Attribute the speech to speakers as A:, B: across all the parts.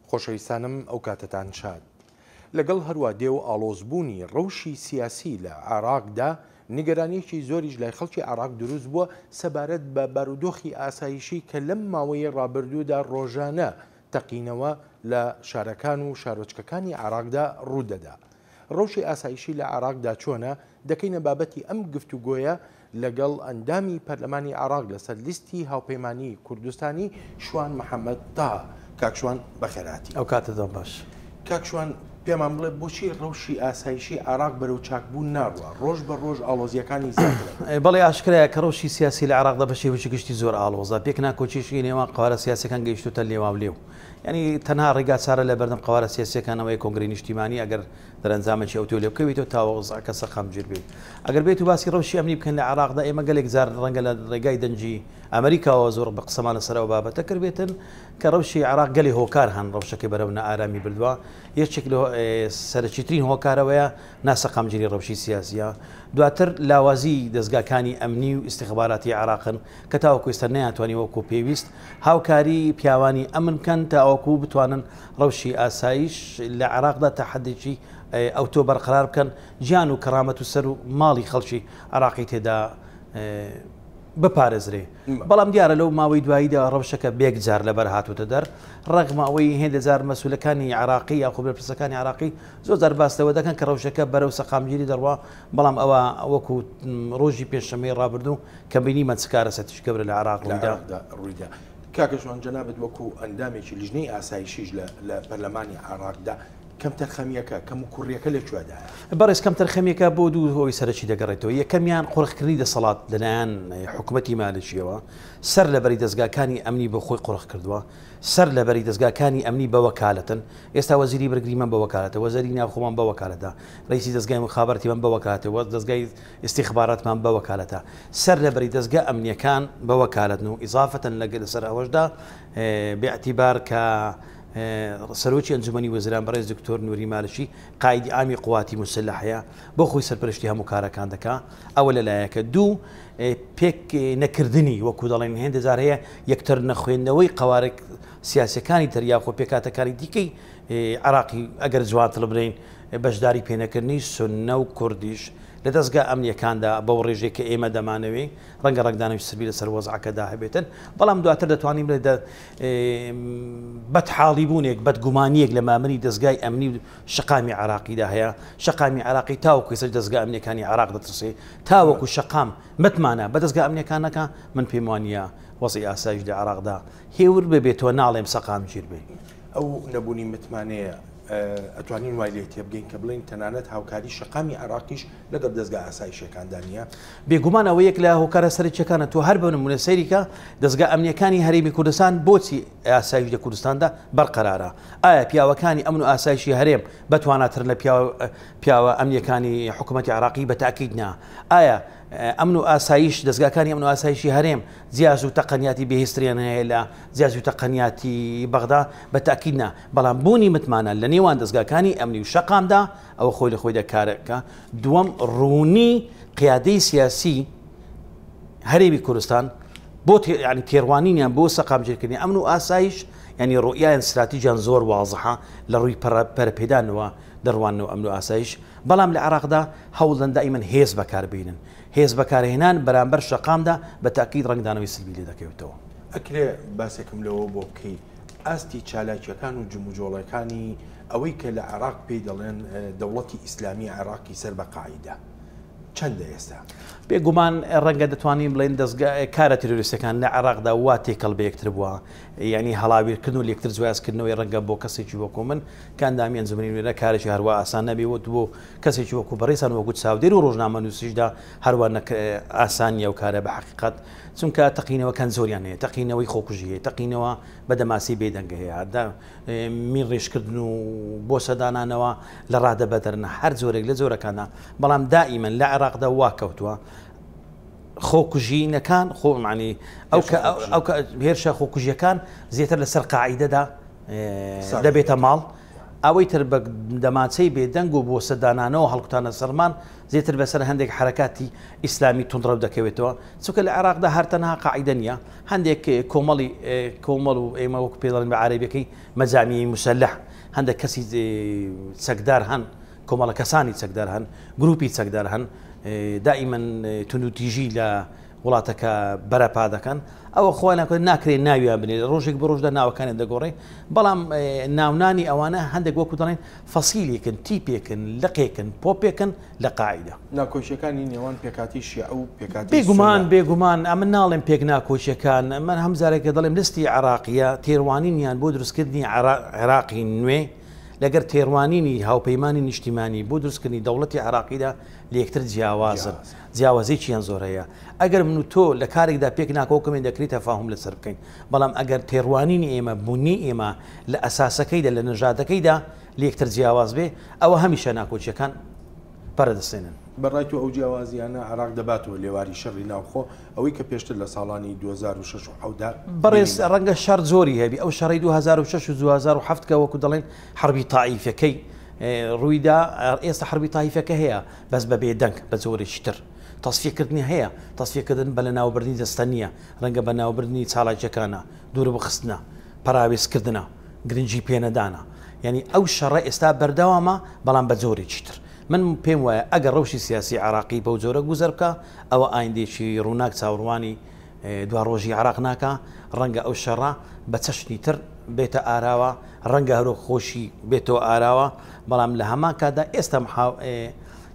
A: خۆشەویستانم ئەو کاتەتان شاد. لەگەڵ هەروا دێ و ئاڵۆزبوونی ڕەوشی سیاسی لە عێراقدا، نیگەرانییەکی زۆریش لای خەڵکی عێراق دروست بووە سەبارەت بە بارودۆخی ئاسایشی کە لەم ماوەیەی ڕابردوودا ڕۆژانە تەقینەوە لە شارەکان و شارۆچکەکانی عێراقدا ڕوودەدا. ڕەوشی ئاسایشی لە عێراقدا چۆنە، دەکەینە بابەتی ئەم گفتوگۆیە لەگەڵ ئەندامی پەرلەمانی عێراق لەسەر لیستی هاوپەیمانیی کوردستانی شوان محەمەد تەها. کاک شوان بەخێرهاتی.
B: ئەو کاتەتان باش.
A: کاک شوان پێمان بڵێ بۆچی ڕەوشی ئاسایشی عێراق بەرەو چاکبوون ناڕوا، ڕۆژ بە ڕۆژ ئاڵۆزییەکانی زیاتر ئەبن؟
B: بەڵێ ئاشکرایە کە ڕەوشی سیاسی لە عێراقدا بە شێوەیەکی گشتی زۆر ئاڵۆزە، پێکناکۆکیی نێوان قەوارە سیاسییەکان گەیشتۆتە لێواولێو. یانی تەنها ڕێگا چارە لە بەردەم قەوارە سیاسییەکان ئەوەیە کۆنگرەی نیشتیمانی ئەگەر دەرەنجامێکی ئەوتۆی لێ بکەوێتەوە تا وەزعەکە سەقامگیر بێت. ئەگەر بێت و باسی ڕەوشی ئەمنی بکەین لە عێراقدا ئێمە گەلێک جار ڕەنگە لە ڕێگای دەنگی ئەمریکاوە زۆر بە قسەمان لەسەر ئەو بابەتە کردبێتن کە ڕەوشی عێراق گەلێ هۆکار هەن ڕەوشەکەی بەرەو نائارامی بردووە یەکێک لە سەرەکیترین هۆکارەوەیە ناسەقامگیری ڕەوشی سیاسیە دواتر لاوازی دەزگاکانی ئەمنی و ئیستیخباراتی عێراقن کە تاوەکو ئێستا نەیانتوانی وەکو پێویست هاوکاری پیاوانی ئەمن بکەن تاوەکو بتوانن ڕەوشی ئاسایش لە عێراقدا تا حەدێکی ئەوتۆ بەرقەرار بکەن گیان و کەرامەت و سەر و ماڵی خەڵکی عێراقی تێدا بپارێزرێ. بەڵام دیارە لەو ماوەی دواییدا ڕەوشەکە بێکجار لەبەر هاتووتە دەر، ڕەغم ئەوەی هێندە جار مەسولەکانی عێراقی یاخود بەرپرسەکانی عێراقی زۆر جار باس لەوە دەکەن کە ڕەوشەکە بەرەو سەقامگیری دەڕوا، بەڵام ئەوە وەکو ڕۆژی پێنجشەممەی ڕابردوو کە بینیمان چ کارەساتێکی گەورە لە عێراق ڕوویدا.
A: ڕوویدا. کاکە شوان جەنابت وەکو ئەندامێکی لیژنەی ئاسایشیش لە پەرلەمانی عێراقدا کەمتەرخەمییەکە، کەموکوڕییەکە لە کوێدایە؟
B: بەڕێز کەمتەرخەمییەکە بۆ دوو هۆی سەرەکی دەگەڕێتەوە، یەکەمیان قۆرخکردنی دەسەڵات لەلایەن حکومەتی مالکییەوە، سەر لەبەری دەزگاکانی ئەمنی بۆ خۆی قۆرخ کردووە، سەر لەبەری دەزگاکانی ئەمنی بە وەکالەتن، ئێستا وەزیری بەرگریمان بە وەکالەتە، وەزیری ناوخۆمان بە وەکالەتە، رەئیسی دەزگای موخابەراتیمان بە وەکالەتە، دەزگای ئیستیخباراتمان بە وەکالەتە، سەر لەبەری دەزگا ئەمنییەکان بە وەکالەتن و ئیزافەتەن لەسەر ئەوەشدا بێعتیبار کە سەرۆکی ئەنجومەنی وەزیران بەڕێز دکتۆر نوری مالکی قائیدی عامی قواتی موسەلەحەیە بۆ خۆی سەرپەرشتی هەموو کارەکان دەکا ئەوە لەلایەکە دوو پێک نەکردنی وەکو دەڵێن هێندە جار هەیە یەکتر نەخوێندنەوەی قەوارە سیاسەکانی تر یاخۆ پێکاتەکانی دیکەی عراقی ئەگەر جوانتر بڵێین بەشداری پێنەکردنی سوننە و کوردیش لە دەستگا ئەمنیەکاندا بەو ڕێژەی کە ئێمە دەمانەوێ ڕەنگە ڕەنگدانەوەی سلبی لەسەر وەزعەکەدا هەبێتن، بەڵام دواتر دەتوانین بڵێ بەدحاڵیبوونێک، بەدگومانییەک لە مامری دەزگای ئەمنی و شەقامی عێراقیدا هەیە، شەقامی عێراقی تاوەکو ئێستاش دەزگا ئەمنییەکانی عێراق دەترسێ، تاوەکو شەقام متمانە بە دەزگا ئەمنییەکان نەکا، من پێم وانییە وەزعی ئاسایش لە عێراقدا هێور ببێتەوە، ناڵێم سەقامگیر بێ.
A: ئەو نەبوونی متمانەیە ئەتوانین وای لێ تێبگەین کە بڵێین تەنانەت هاوکاری شەقامی عێراقیش لەگەڵ دەزگا ئاسایشیەکاندا نییە؟
B: بێگومان ئەوە یەک لە هۆکارە سەرەکیەکانە، تۆ هەر بە نمونە سەیری کە دەزگا ئەمنیەکانی هەرێمی کوردستان بۆچی ئاسایش لە کوردستاندا بەرقەرارە؟ ئایا پیاوەکانی ئەمن و ئاسایشی هەرێم بەتواناترن لە پیاوە ئەمنیەکانی حکوومەتی عێراقی؟ بە تاکید نا. ئایا ئەمن و ئاسایش دەزگاکانی ئەمن و ئاسایشی هەرێم جیاز و تەقەنیاتی بەهێزتریان هەیە لە جیاز و تەقەنیاتی بەغدا؟ بە تاکید نا. بەڵام بوونی متمانە لە نێوان دەزگاکانی ئەمنی و شەقامدا ئەوە خۆی لە خۆیدا کارەکە. دووەم، ڕوونی قیادەی سیاسی هەرێمی کوردستان بۆ ینی تێڕوانینیان بۆ سەقامگیرکردنی ئەمن و ئاسایش ینی ڕوئیایان ستراتیژیان زۆر وازحە لە ڕووی پەرەپێدانەوە دەڕواننەوە ئەمن و ئاسایش بەڵام لە عێراقدا هەوڵدەن دائیمەن هێز بەکاربێنن هێز بەکارهێنان بەرامبەر شەقامدا بە تاکید ڕەنگدانەوەی سلبی لێ دەکەوێتەوە.
A: ئەکرێ باسێکم لەوە بۆ بکەی ئاستی چالاکیەکان و جموجۆڵەکانی ئەوەی کە لە عێراق پێی دەڵێن دەوڵەتی ئیسلامی عێراقی سەر بە قاعیدە چەندە ئێستا؟
B: بێگومان ڕەنگە دەتوانین بڵێین دەزگا کارە تیرۆریستەکان لە عێراقدا وا تێکەڵ بە یەکتر بووە یعنی هەڵاویرکردن و لێکتر جیازکردنەوەی ڕەنگە بۆ کەسێکی وەکو من کە ئەندامی ئەنجومەنی نوێنەرە کارێکی هەروا ئاسان نەبێ و بۆ کەسێکی وەکو بەڕێزان وەکو چاودێر و ڕۆژنامەنووسیشدا هەروا ئاسان نییە ئەو کارە بە حەقیقەت چونکە تەقینەوەکان زۆریان هەیە تەقینەوەی خۆکوژی هەیە تەقینەوە بە دەماسی بێدەنگ هەیە مین ڕێژکردن و بۆسە دانانەوە لە ڕادە بەدەرن هەر جۆرێک لە جۆرەکاندا بەڵام دائیمەن لە عێراقدا وا کەوتووە خۆکوژینەکان خۆ معنی ئەو ئەو هێرشە خۆکوژیەکان زیاتر لەسەر قاعیدەدا دەبێتە ماڵ. ئەوەی تر بە دەمانچەی بێدەنگ و بۆسە دانانەوە هەڵکوتانە سەرمان زیاتر بەسەر هەندێک حەرەکاتی ئیسلامی توندڕەو دەکەوێتەوە، چونکە لە عێراقدا هەر تەنها قاعیدە نییە، هەندێک کۆمەڵی کۆمەڵ و ئێمە وەکو پێ دەڵێن بە عەرەبیەکەی مەجامیی موسەلەح، هەندێک کەسی چەکدار هەن، کۆمەڵە کەسانی چەکدار هەن، گروپی چەکدار هەن، دائیمەن توندوتیژی لە وڵاتەکە بەرەپا دەکەن، ئەوە خۆیان ناکرێت ناویان بنێت، ڕۆژێک بە ڕۆژدا ناوەکانیان دەگۆڕێ، بەڵام ناونانی ئەوانە هەندێک وەکو دەڵێن فەسیلێکن، تیپێکن، لقێکن، پۆپێکن لە قاعیدە.
A: ناکۆکیەکانی نێوان پێکهاتەی شیعە و پێکهاتەی
B: بێگومان سوننە. بێگومان ئەمن ناڵێم پێک ناکۆکیەکان، من هەم جارێکە دەڵێم لستی عێراقیە تێڕوانینیان بۆ دروستکردنی عێراقی نوێ لەگەر تێڕوانینی هاوپەیمانی نیشتیمانی بۆ دروستکردنی دەوڵەتی عێراقیدا لەیەکتر جیاوازن، جیاوازیەکیان زۆر هەیە. ئەگەر من و تۆ لە کارێکدا پێک ناکۆکمین دەکرێت تەفاهوم لەسەر بکەین، بەڵام ئەگەر تێڕوانینی ئێمە، بونی ئێمە لە ئەساسەکەیدا، لە نەژادەکەیدا لەیەکتر جیاواز بێ، ئەوە هەمیشە ناکۆکیەکان پەرە دەستێنن.
A: بە ڕای تۆ ئەو جیاوازیانە عێراق دەباتەوە لێواری شەڕی ناوخۆ، ئەوەی کە پێشتر لە ساڵانی 2006 و حەوت دا
B: بەڕێز بینیمان؟ ڕەنگە شەڕ جۆری هەبی، ئەو شەڕەی 2006 و 2007 کە وەکو دەڵێن حەربی تائیفەکەی ڕوویدا، ئێستا حەربی تائیفەکە هەیە بەس بە بێدەنگ بە جۆرێکی تر. تەسفیەکردنی هەیە، تەسفیەکردن بە لەناوبردنی جەستە نییە، ڕەنگە بە ناوبردنی چالاکیەکانە، دووربخستنە، پەراوێزکردنە، گرنگی پێنەدانە. یانی ئەو شەڕە ئێستا بەردەوامە بەڵام بە جۆرێکی تر. من پێم وایە ئەگەر ڕەوشی سیاسی عێراقی بەو جۆرە گوزەر بکا ئەوە ئایندەیەکی ڕووناک چاوەڕوانی دواڕۆژی عێراق ناکا، ڕەنگە ئەو شەڕە بە چەشنی تر بێتە ئاراوە، ڕەنگە هەروەک خۆشی بێتەوە ئاراوە، بەڵام لە هەمان کاتدا ئێستا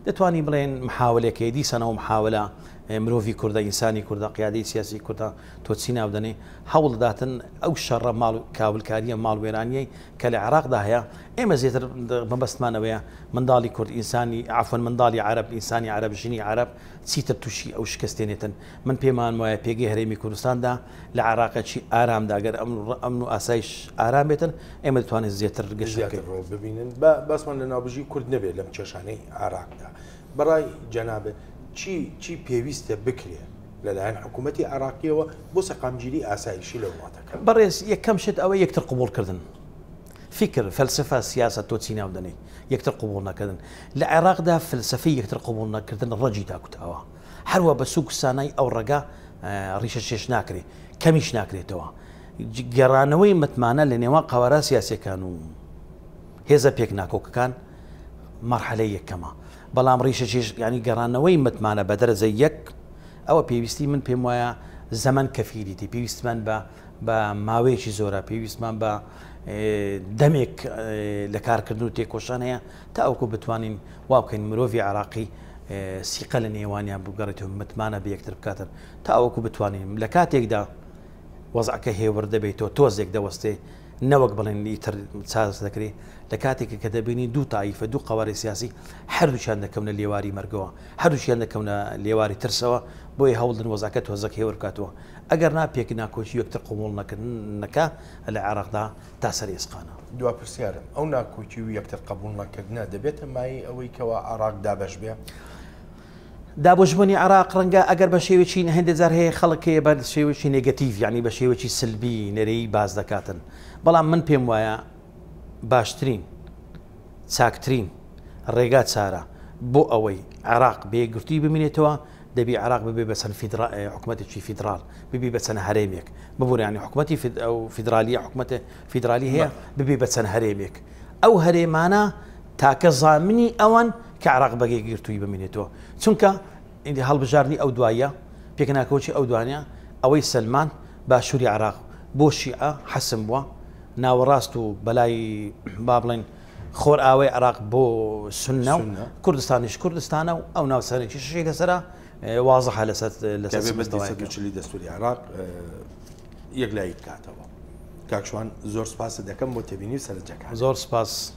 B: دەتوانین بڵێن محاولێک هەیە، دیسانەوە محاولە مرۆڤی کوردە، ئینسانی کوردە، قیادەی سیاسی کوردە، تۆ چی ناو دەنێی، هەوڵ دەداتن ئەو شەڕە ماڵ کاولکارییە ماڵوێرانییەی کە لە عێراقدا هەیە، ئێمە زیاتر مەبەستمان ئەوەیە منداڵی کورد، ئینسانی، عەفوەن منداڵی عەرەب، ئینسانی عەرەب، ژنی عەرەب چیتر تووشی ئەو شکستێنێتن. من پێمان وایە پێگەی هەرێمی کوردستاندا لە عێراقێکی ئارامدا گەر ئەمن و ئاسایش ئارام بێتن، ئێمە دەتوانین زیاتر گەشە
A: زیاتر ڕۆڵ ببینن. با باسمان لە ناوبژی کورد نەبێت لەم کێشانەی عێراقدا. بەڕای جەنابت چی چی پێویستە بکرێ لەلایەن حکوومەتی عێراقییەوە بۆ سەقامگیری ئاسایشی لە وڵاتەکە؟
B: بەڕێز یەکەم شت ئەوە یەکتر قبوڵکردن فیکر، فەلسەفە، سیاسەت تۆ چی ناو دەنێی یەکتر قبوڵ نەکردن لە عێراقدا فەلسەفەی یەکتر قبوڵ نەکردن ڕەگی داکوتاوە هەروا بە سوک و سانای ئەو ڕەگە ڕیشە چێش ناکرێ کەمیش ناکرێتەوە گەڕانەوەی متمانە لە نێوان قەوارە سیاسیەکان و هێزە پێک ناکۆکەکان مەرحەلەی یەکەمە بەڵام ڕیشە چێش ینی گەڕانەوەی متمانە بە دەرەجە یەک ئەوە پێویستی من پێم وایە زەمەن کەفیلیتی پێویستمان بە بە ماوەیەکی زۆرە پێویستمان بە دەمێک لە کارکردن و تێکۆشان هەیە تا ئەوکو بتوانین وا بکەین مرۆڤی عراقی سیقە لە نێوانیان بگەڕێتەوە متمانە بە یەکتر بکاتن تا ئەوەکو بتوانین لە کاتێکدا وەزعەکە هێور دەبێتەوە تۆزێک دەوەستێ نەوەک بڵێن ئیتر چاز دەکرێت لە کاتێک کە دەبینی دوو تایفە دوو قەوارەی سیاسی هەردووکیان دەکەونە لێواری مەرگەوە هەردووکیان دەکەونە لێواری ترسەوە بۆیە هەوڵدن وەزعەکە تۆزەک هێور بکاتەوە ئەگەر نا پێک ناکۆکی یەکتر قبوڵ نەکە لە عێراقدا تا سەر ئێسقانە.
A: دوا پرسیارم، ئەو ناکۆکی و یەکتر قبوڵ نەکردنە دەبێتە مایەی ئەوەی کەوا عێراق دابەش بێ؟
B: دابەشبوونی عێراق ڕەنگە ئەگەر بە شێوەیەکی هەندێک جار هەیە خەڵک هەیە بە شێوەیەکی negative یعنی بە شێوەیەکی سلبی نەرێی باس دەکاتن بەڵام من پێم وایە باشترین چاکترین ڕێگا چارە بۆ ئەوەی عێراق بە یەکگرتووی بمینێتەوە دەبی عێراق ببێ بە چەند فیدرا حکومەتێکی فیدراڵ ببی بە چەند هەرێمێک ببورە ینی حکومەتی ئەو فیدرالیە حکومەتە فیدرالی هەیە ببی بە چەند هەرێمێک ئەو هەرێمانە تاکە زامنی ئەوان کە عێراق بە یەکگرتووی بمینێتەوە چونکە هەڵبژاردنی ئەو دواییە پێکناکۆکی ئەو دوانە ئەوەی سەلمان باشووری عێراق بۆ شیعە حەسم بووە ناوەڕاست و بەلای با بڵێن خۆرئاوای عێراق بۆ سوننە و کوردستانیش کوردستانە و ئەو ناوچانێکی شی لەسرە وازحە لەسەر
A: لەسەر دەستوری عێراق یەکلایی بکاتەوە. کاک شوان زۆر سپاست دەکەم بۆ تێبینی و سەرنجەکان.
B: زۆر سپاس.